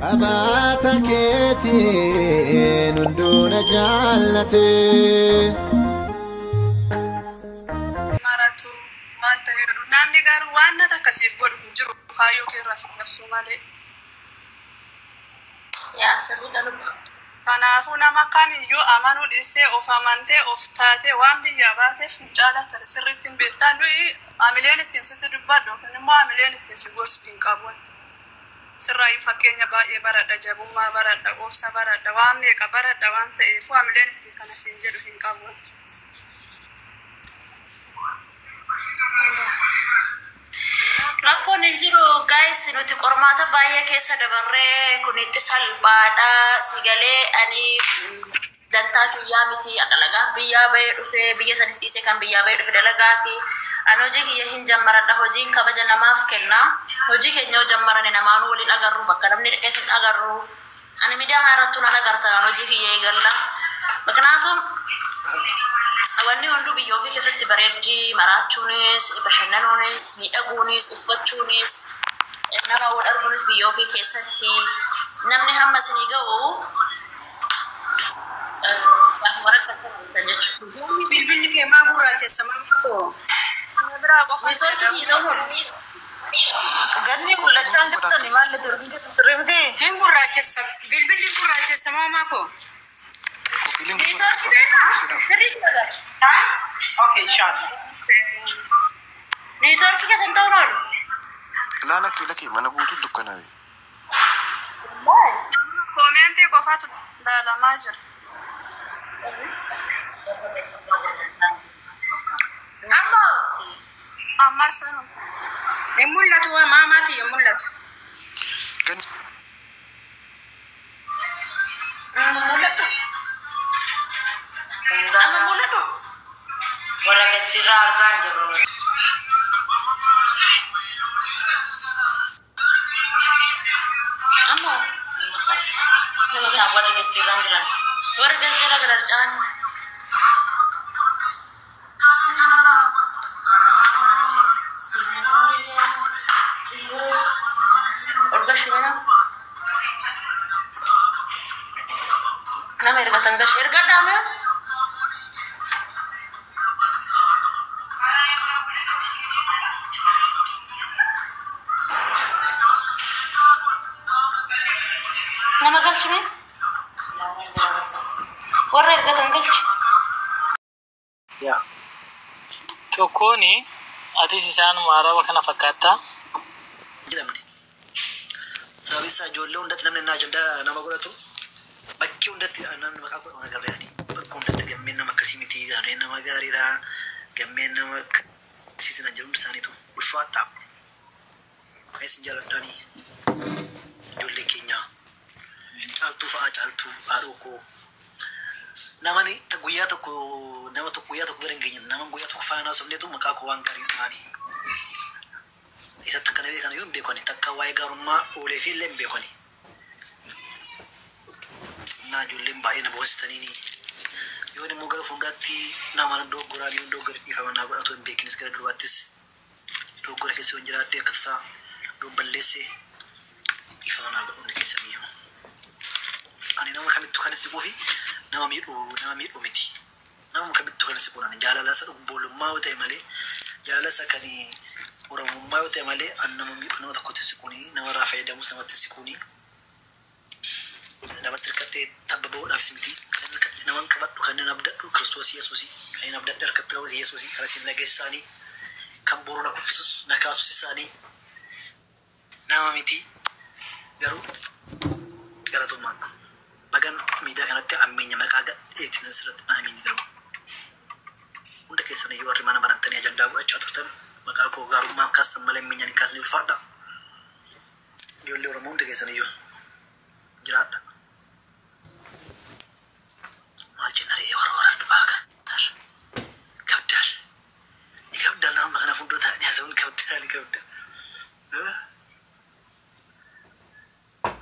Qabaata keetiin hunduu na jaallate. Maratu waan ta'e godhu namni garuu waan nata akkasiif godhu hin jiru kaayyoo kee irraa si dabsuu malee. Yaa sirriidha lubbu. Kanaafuu nama kamiyyuu amanuu dhiistee of amantee of taatee waan biyyaa baateef mucaalaa ta'e sirriitti hin beektaa nuyi amileen ittiin sitti dubbadhu yookiin immoo amileen ittiin si gorsu hin qabu. Sirraayyuu fakkeenya baay'ee baradha, jabummaa baradha, obsa baradha, waan meeqa baradha waan ta'eef amileen ittiin kana siin jedhu hin qabu. Rakkoon hin jiru guys, nuti qormaata baay'ee keessa dabarree kun itti salphaadha. Si galee ani dantaa kiyyaa miti dalagaa biyyaa bahee dhufe, biyya sanis dhiisee kan biyyaa bahee dhufe dalagaa fi ani hojii kiyya hin jammaradha. Hojiin kabaja namaaf kenna. Hojii keenya yoo jammarane namaanuu waliin agarru, bakka namni dhaqees hin agarru. Ani miidiyaa kana irrattuu nan agarta hojii kiyya eegalla. Miknaatum wanni hunduu biyya ofii keessatti bareeddi, maraachuunis, bashannanuunis, miidhaguunis, uffachuunis, nama wal arguunis biyya ofii keessatti namni hamma isinii ga'u warra kan jechuudha. Bilbilli kee maa gurraachessa maama koo? Nama biraa qofa Misoomni jedhamu. Ganni mul'achaa hin jirtani maalli turre? Hin gurraachessa. Bilbilli gurraachessa maamaa koo? Niitoorkii beekaa? Sirriitti dhagaa. Okay, inshallah. Niitoorkii keessa hin ta'u oolu. Laa, lakkii lakkii, mana guutuu dukkanaa'e. Koomentii qofaatu ilaalamaa jira. Amma Amma sanuma. Hin mul'atu waa maamaati hin mul'atu. Ganni mul'atu. Amma mul'atu. Warra gasirraa argaa hin jirru. Amma Isaan warra gasirraa hin jiran. Warra gazeera gara caan. Ol gashina. Nama ergatan gashi ergadhaa mee? Nama galchi mee? Warra ergatan galchi. Yaa. Tokkoon atis isaanuma araba kana fakkaattaa. Jedhamne. Sababiin isaa ijoollee hundatti namni inni ajandaa nama godhatu, bakkee hundatti namni maqaa godhamu agarreerani. Bakka hundatti Gammeen nama akkasii miti, gaarreen nama gaariidha, Gammeen nama akkasiitti na jedhu hundi isaaniitu ulfaadha. Baay'ee isin jaalladhaanii ijoollee keenya. Caaltuu fa'aa, Caaltuu haadhoo koo. Namani guyyaa tokko nama tokko guyyaa tokko bira hin geenye, nama guyyaa tokko faana haasofneetu maqaa koo waan gaarii ta'anii. Isatti akkana beekan iyyuu hin beekani. Takka waa'ee gaarummaa oolee fi illee hin beekani. Naa ijoolleen baay'ee na boonsitaniini. Yoon immoo gara fuulduraatti nama dogoggoraan yoo dogoggora dhiifama naa godhatu hin beekinis, gara duubaattis dogoggora keessa yoon jiraadhe, akka tasaa yoon balleesse, dhiifama naa godhu hundi keessaniyyuu. Ani nama kamittuu kan siquu fi nama miidhu miti. Nama kamittuu kan siquu ani jaalala isa obbolummaa yoo ta'e malee, jaalala isa kan oromummaa yoo ta'e malee, ani nama miidhu nama tokkotti siquuni, nama irraa fayyadamus namatti siquuni, namatti hirkadhee tabba ba'uudhaafis miti. Kan hirkadhee naman qabadhu, kan inni abdadhu Kiristoos Yesuusi, kan inni abdadhe harkatti qabu Yesuusi, kan isin nageessaanii, kan boru na kuffisus na kaasus isaanii, nama miti. Garuu galatoomaa. Bagan miidiyaa kanatti ammeenya maqaa gadheetiin asirratti na amiin. Garuu hunda keessan iyyuu warri mana banantanii ajandaa godhachaa turtan, maqaa koo gaarummaaf kaastan malee ammeenyaan hin kaasne, ulfaadha. Ijoollee Oromoo hundi keessan iyyuu jiraadha. Maal jenna ree? Warra warra du'aa kan kabdaal ni kabdaal nama kana fuuldura taa'anii haasa'uun kabdaal ni kabdaal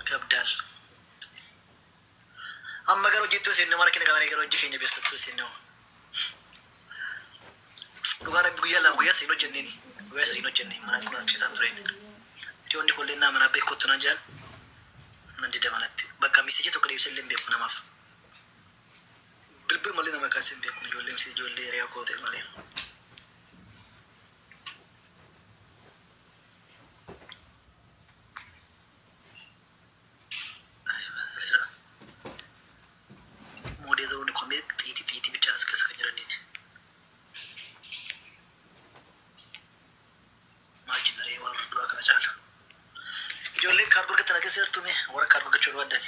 kabdaal. Amma gara hojiitti seenne, mara keenya qabanii gara hojii keenya beeksisatti seenne. Dhugaa Rabbi, guyyaa 2, guyyaa 3 hojjenneeni. Guyyaa 3 hojjenne mana kun as ciisaan tureen. Hiriyoonni kolleen naa manaa beekottu naan jedhan. Nan dida manatti. Bakka message tokko deebisee illee hin beeku namaaf. Bilbil malee nama kaasee hin beeku ijoollee misi ijoollee hiriyaa koo ta'e malee. Moodeeloonni komee xiitii xiitii bichaan as keessa kan jiraniiti. Maal jennaree warra duraa kana caala. Ijoolleen kaargoo argatan keessa jirtu mee warra kaargoo argachuu barbaadan.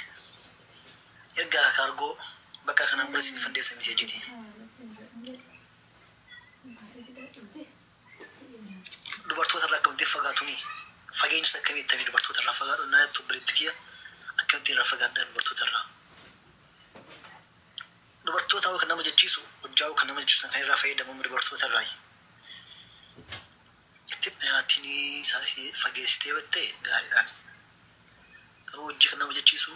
Erga kaargoo bakka kanaan bira isin fandeessa miseejiiti. Dubartoota irraa akkamitti fagaatuni? Fageenyis akkamii ta'e dubartoota irraa fagaadhu naa jettu obboleetti kiyya akkamitti irraa fagaadhaan dubartoota irraa? Dubartoota kan nama jechiisu hojjaa'uu kan nama jechiisu kan irraa fayyadamu dubartoota irraa. Itti dhiyaatiin isaa fageessitee yoo ta'e gaariidhaan. Garuu hojii kan nama jechiisu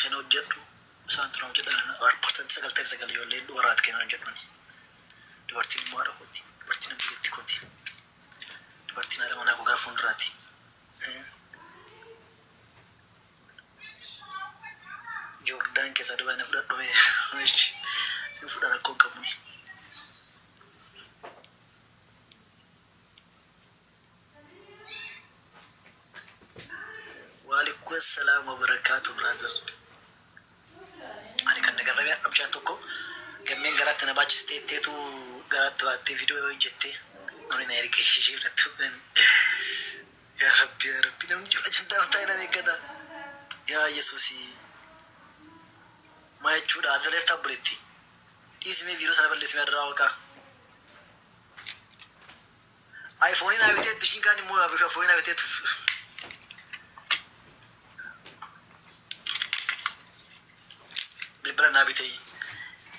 kan hojjedhu isaan tura hojjedhan 99% ijoolleen dubaraati kan hojjedhan. Dubartiin immoo haadha kooti. Dubartiin obboleettii kooti. Dubartiin haadha manaa koo gara fuulduraati. Joordaan keessaa Dubaay na fudhadhu mee. Sin fudha rakkoo hin qabuni. Waalaikum salaam wa barakaatu brother. Ani kan nagarra dhamchaan tokko gammeen garaatti na baachistee teetu garaatti baattee viidiyoo hojjettee namni na ergee ishee irratti fudhani. Yaa Rabbi yaa Rabbi namni ijoollee ajandaa ta'e nan eeggata. Yaa Yesuusii. Maa jechuudha adda buletti. Dhiisimee viidiyoo sana balleessimee adda waaqaa. Ayfoonii naa biteetti ishiin kaan immoo ayfoonii naa biteetu. Bilbila naa bitee.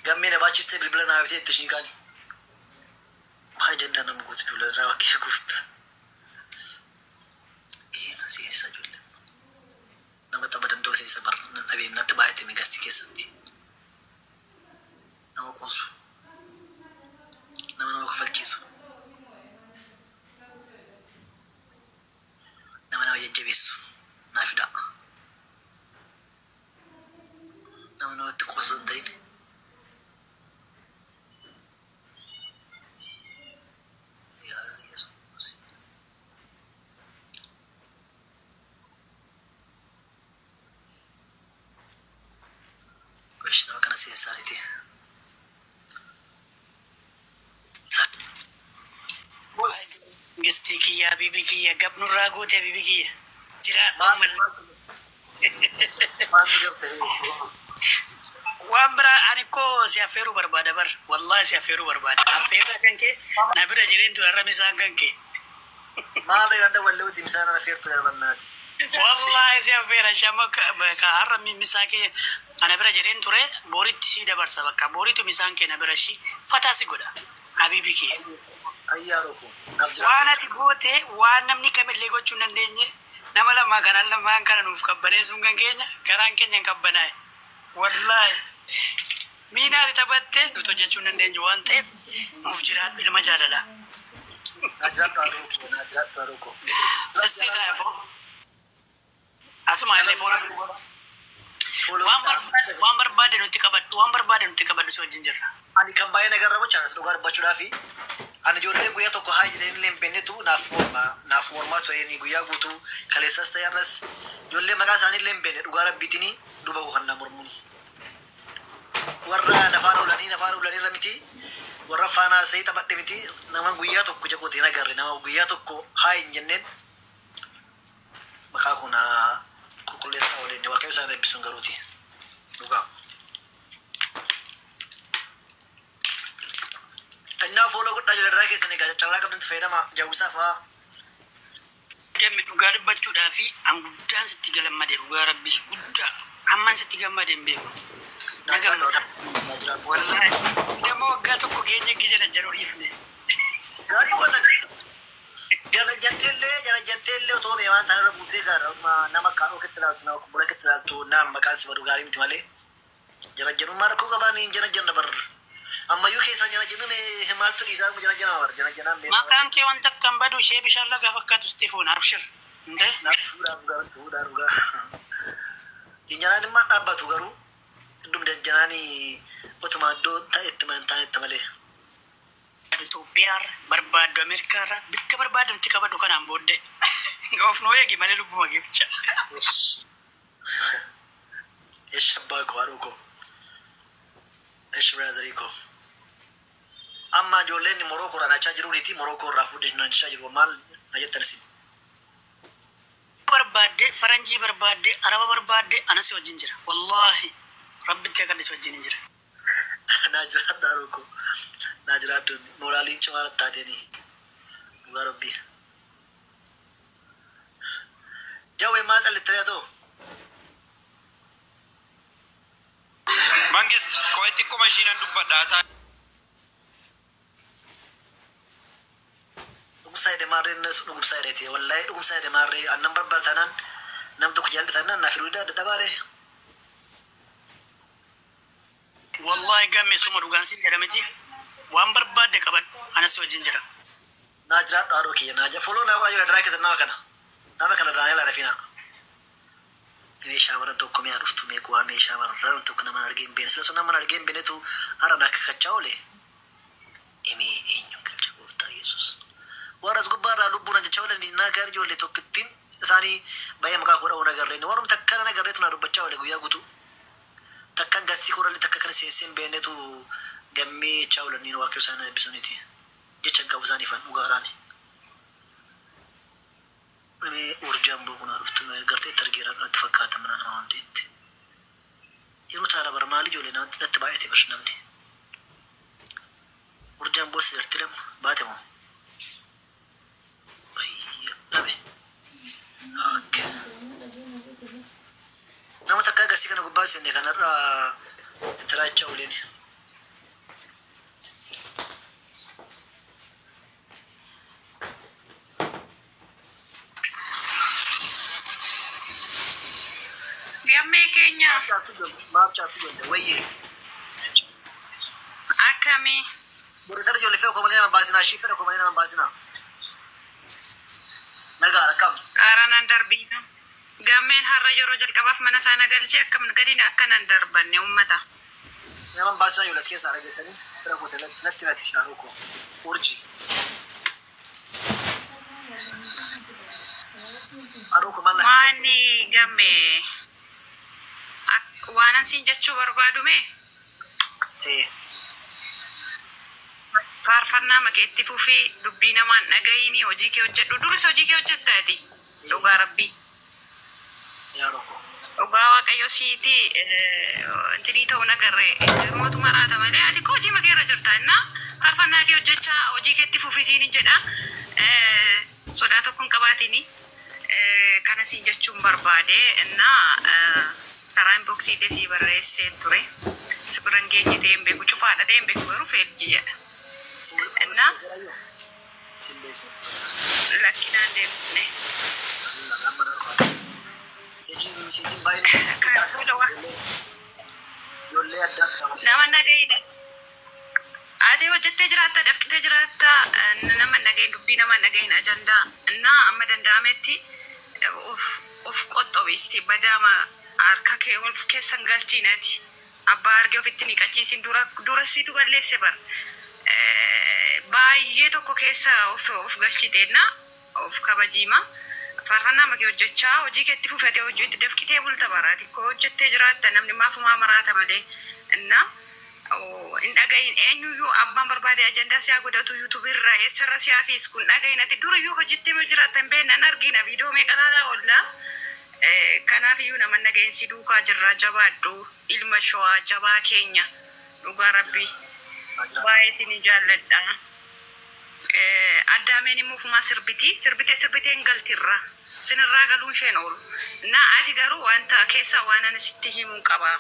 Gammee na baachistee bilbila naa biteetti ishiin kaan. Maa ajandaa nama gootu ijoollee irraa waaqee gooftaa. Ee na seensa ijoollee. Nama tapha danda'u seensa bar dhabee natti baay'ate megastii keessatti. Nama qoosu. Nama nama kofalchiisu. Nama nama jajjabeessu. Naa fidaa. Nama namatti qoosu hin ta'in. Yaa Yesuus. Gosh nama kana seensaaniti. Gistii kiyya habiibii kiyya gabnurraa goote habiibii kiyya jiraadhu malee. Maaltu gabte? Waan biraa ani koo si affeeruu barbaada bar wallahi si affeeruu barbaada affeerraa kan kee na bira jireen ture har'a misaan kan kee. Maal yaadda walleewti misaan affeertu yaabannaati. Wallahi si affeera shama ka har'a misaa kee ana bira jedheen ture booritti si dabarsa bakka booritu misaan kee na bira shi fataa si godha habiibii kiyya. Ayyaaroo kun naaf Waan jiraatu. ati goote waan namni kamillee gochuu hin dandeenye nama lamaa kanaan lamaan kana nuuf qabbaneessuun kan keenya garaan keenya hin qabbanaa'e. Wallaahi miina ati taphatte nuti hojjechuu hin dandeenyu waan ta'eef nuuf jiraadhu ilma jaalalaa. Naaf jiraadhu haadhoo koo naaf jiraadhu haadhoo koo. Istii taa'e asuma illee foora waan barbaade nutti qabadhu waan barbaade nutti qabadhu si wajjin jirra. Ani kan baay'ee nagarra bochaan dhugaa dubbachuudhaafi ani ijoollee guyyaa tokko haa jedhanii illee hin beeknetu naaf morma naaf mormaa ture ni guyyaa guutuu kaleessas ta'e har'as ijoollee maqaa isaanii illee hin beekne dhugaa rabbiitiin duba kan na mormuun. Warra nafaan oolanii nafaan oolanii irra miti warra faanaa sa'ii taphadhe miti nama guyyaa tokko jakootee hin agarre nama guyyaa tokko haa hin jenneen maqaa kun qulqulleessaa ooleen waaqayyo isaan eebbisuun garuuti dhugaa. Innaa follow godhaa jira irraa keessan egaa carraa qabdantti fayyadama jawwisaa fa'aa. Gamme dhugaa dubbachuudhaa fi an guddaan sitti gammade dhugaa rabbii guddaa amman sitti gammade hin beeku. Na gammada. Wallaahi damma waggaa tokko keenya gijana jedhu dhiifne. Gaarii gootan. Jala jetteellee jala jetteellee otoo mee waan tanarra buutee gaara otuma nama kaanoo ketti ilaaltu nama kubbula ketti ilaaltu nama maqaan si badu gaarii miti malee. Jala jedhummaa rakkoo qabaan hin jala jenna bar. Ammayyuu keessaa jala jennu mee maaltu dhiisaa jala jenna bar jala jennaan mee. Maqaan kee wanta akka hin badu ishee bishaan lagaa fakkaatu sitti fuuna abshir. Intee? Naaf fuudhaa dhugaa fuudhaa dhugaa. Namaan dhaabbatu garuu iddum jajjanaanii otuma iddoo ta'etti hin taanetti malee. Itoophiyaarra barbaaddu Ameerikaarra bikka barbaaddu itti qabadhu kanaan booddee. Of nu eegi malee lubbuma geebicha. Esh abbaa koo haadhoo koo. Esh biraazarii koo. Amma ijoolleen Morookoo irraa naachaa jiruuniti Morookoo irraa fuudhee naachaa jiru maal na jettan isin? Barbaadde faranjii barbaadde araba barbaadde anas wajjin jira. Wallaahi rabbitti akka si wajjin hin jira. Naa jiraadhu haadhoo koo. Naa jiraadhu moraaliin cimaa taateeni. Dhugaa rabbii. Jawwee maal callittee haa ta'u? Mangist, qo'ee xiqquma ishiinan dubbadha haasaa. Dhugumsaa jedhe maarreen dhugumsaa jedheeti. Wallaahi dhugumsaa jedhe maarree annan barbaada taanaan nam tokko jaalladha taanaan naa fiduu dadhabaare. Wallaahi gamme suma dhugaan siin jedhameti waan barbaadde qabadhu anas wajjin jira. Naa jiraadhu haadhoo kiyya naa jira. Foloo naa godhaa jira daraa keessan nama kana. Nama kana Daani'el Arafiinaa. Meeshaa baran tokko mi'a dhuftu meequu waa meeshaa baran tokko nama argee hin beekne. Sila sun nama argee hin beeknetu har'a na kakachaa oole. Himee eenyu galcha gooftaa Yesuus. Warra as gubbaarraa lubbuun ajjechaa oolan naa gaarii ijoollee tokkittiin isaanii baay'ee maqaa koo dha'uu nagarreen warrum takka na agarreetu na dubbachaa oole guyyaa guutuu. Takkaan gastii koralli takka kan seensee hin beeknetu gammee jechaa oolaniin waaqayyo isaan eebbisaniiti. Jecha hin qabu isaaniif dhugaadhaan. Mee urjaan boqonnaa dhuftu gartee itti argeera natti fakkaata mana nama waan ta'etti. Yeroo taala bara maali ijoollee namatti natti baay'ate bar namni. Urjaan boossa jirti lama baate moo? Ayya dhabe. Okay. Nama takka gasii kana gubbaa seenne kanarraa intalaachaa oleen. Gammee keenya. Maaf caatu ijoollee wayyee. Akkamii? Monitor ijoollee fedha koo malee nama baasinaa ishii fedha koo malee nama baasinaa. Nagaa akkam. Qaaraan darbiina. Gammeen har'a yeroo jalqabaaf mana sana galchee akkam gadiin akka nan darbanne uummata. Nama baasinaa ijoollee as keessaa dhageessanii fira koo natti natti haadhoo koo urji. Haadhoo koo maal na Maanni gammee waan ansiin jechuu barbaadume faarfannaa maqeetti fufii dubbii namaan dhagahiini hojii kee hojjedhu duris hojii kee hojjettaati dhugaa rabbii. Dhugaa waaqayyo siiti intinii ta'uu nagarre mootummaa raata malee ati koo hojii makee irra jirta innaa faarfannaa kee hojjechaa hojii keetti fufii siin hin jedha sodaa tokko hin qabaatini kana siin jechuun barbaade innaa karaa inboksii illee sii barreesseen ture si biran geenye ta'e hin beeku cufaadha ta'e hin beeku garuu feelji jedha. Innaa lakkinaan deebisne. Nama nagayidha. Ati hojjettee jiraatta, dafqitee jiraatta, nama nagayin dubbii nama nagayin ajandaa. Innaa amma danda'ametti of qoxxobeesti badaama harka kee ol keessan galchiinati. Abbaa argee ofitti ni qachiisin dura dura siitu balleesse bar. Baay'ee tokko keessa of galchiteenna of kabajiima. Faarfannaa makee hojjechaa hojii keetti fufatee hojii itti dafqitee bulta baraati. Koo hojjettee jiraatta namni maafumaa maraata malee. Innaa hin dhagahin eenyuyyuu abbaan barbaade ajandaa siyaa godhatu yuutuubii irraa eessarra siyaa fiis kun dhagahin ati durayyuu hojjettee ma jiraatta hin beekne nan argina viidiyoo meeqa laalaa oolla. Kanaaf iyyuu nama nagahin si duukaa jirra jabaadhu ilma showaa jabaa keenya dhugaa rabbii baay'ee isin jaalladha. Addaameen immoo ofumaa sirbiti sirbitee sirbitee hin galtirra sinirraa galuun isheen oolu. Na ati garuu wanta keessaa waan ani sitti himuu qaba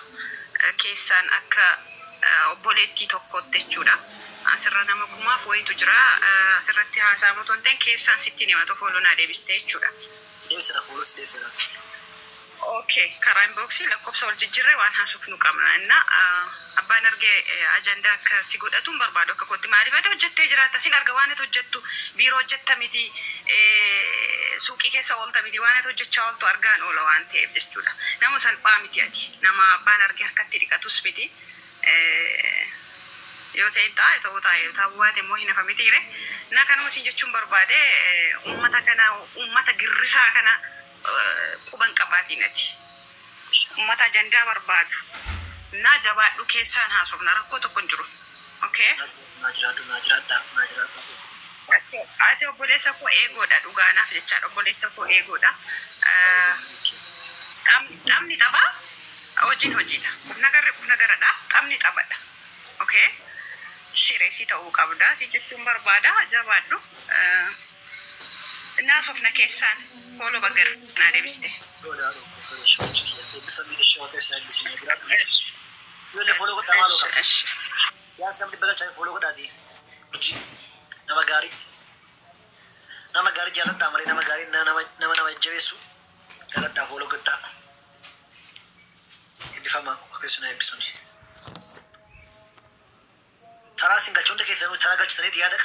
keessaan akka obboleettii tokkootti jechuudha. Asirra nama kumaaf wayitu jira asirratti haasa'amu otoo hin ta'in keessaan sitti hima fooloo naa deebistee jechuudha. Deebisera fooloos deebisera. Okay. Okay, karaa inboxii lakkoofsa wal jijjiirree waan haasofnu qabna. Inna abbaan argee ajandaa akka si godhatu hin barbaadu akka kootti. Maaliif ati hojjettee jiraatta sin arga waan ati hojjettu biiroo hojjetta miti, suuqii keessa oolta miti, waan ati hojjechaa ooltu argaan oola waan ta'eef jechuudha. Nama salphaa miti ati. Nama abbaan argee harkatti dhiqatus miti. Yoo ta'e taa'e ta'uu taa'e ta'uu baate immoo hin hafa miti re. Na kanuma sin jechuun barbaade, uummata kana, uummata girrisaa kana quban qabaatiin ati. Uummata ajandaa barbaadu. Na jabaadhu, keessaan haasofna, rakkoo tokko hin jiru. Okay? Naa jiraadhu, naa jiraadha, naa jiraadha. Ati obboleessa koo eegoodha, dhugaanaaf jechaadha, obboleessa koo eegoodha. Taphni taphaa, hojiin hojiidha. Uf nagarri uf nagaradha, taphni taphadha. Okay? Serious ta'uu qabda si jechuun barbaada, jabaadhu. Naasofna keessaan follow bagga naa deebiste. Eebbifamii ishee Waaqayyo si eebbisee naa jiraadhu. Ijoollee, follow godhaa maaloo qaba. Yaas namni bagalchaa follow godhaati. Hojii nama gaarii. Nama gaarii jaalladhaa malee, nama gaarii, nama nama nama jajjabeessu jaalladhaa, follow godhaa. Eebbifamaa, Waaqayyo si na eebbisuuni. Taraa isin galchuu hunda keessanuu taraa galchitaniiti yaada.